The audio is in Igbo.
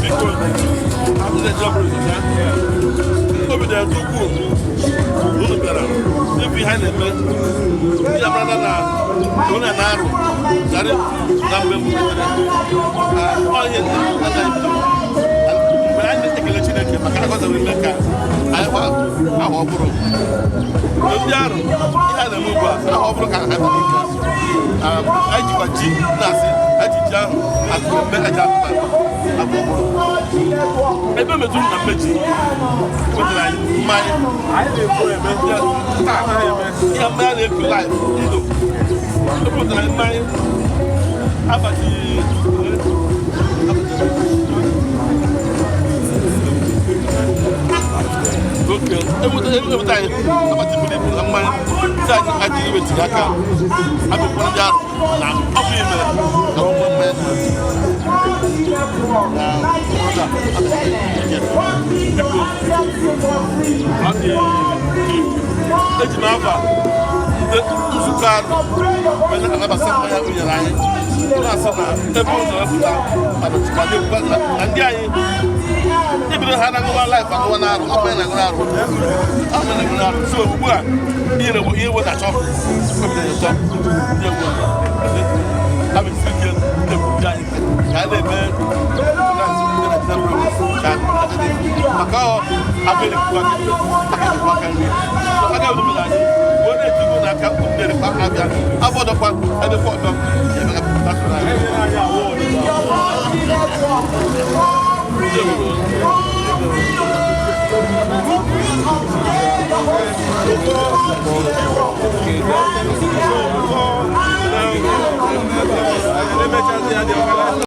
Biko, ndị jọbụrụ ya obi dị ụtọ ukwuu unu bịara ịbụ ihe a na-eme ndị amara na onye na-arụ zarị na mgbe mbụ metere ọhịa ndị nna anyị bidoro. Mgbe anyị na-ekele Chineke maka agọziri ime ka anyị hụ ahụ ọhụrụ ndị arụ ihe a na-eme ugbu a, ahụ ọhụrụ ka ha bịara ike. Anyị jikwa ji na-asị anyị ji ji ahụ atụ mgbe aja apụta afọ ọhụrụ ebe metụrụ na mmechi wetara anyị mmanya taa, ihe mmanya na-eku life ndụ. Ebe wetara anyị mmanya abalị oke eweta anyị abalị buru ibu na mmanya ndị anyị aji iwetinye aka abịakwara ndị arụ na ọ bụ ihe mere ka ụmụ mmanya na biko ọ dị. Eji m afa ndị nzukọ arụ wee na-anabata mmanya o nyere anyị, na-asị na ebe ụzọ wepụta ma na-ekwukwa na ndị anyị ebido ha na-aṅụwa life aṅụwa na arụ ọ na-aṅụ arụ ọ na-aṅụ arụ. So ugbu a ihe na ihe we na-achọ obi dị ụtọ ndị egwu abịsị ike na-ekwu ndị anyị ka a na-eme ka maka ọ afọ elekwu aka aka ekwu aka nri aka ebido mere anyị wee na-etigo n'aka nnerekwa abịa abọdọkwa edekwa ọdọ ya ebe ka pụta anyị. Emechazi ya dị.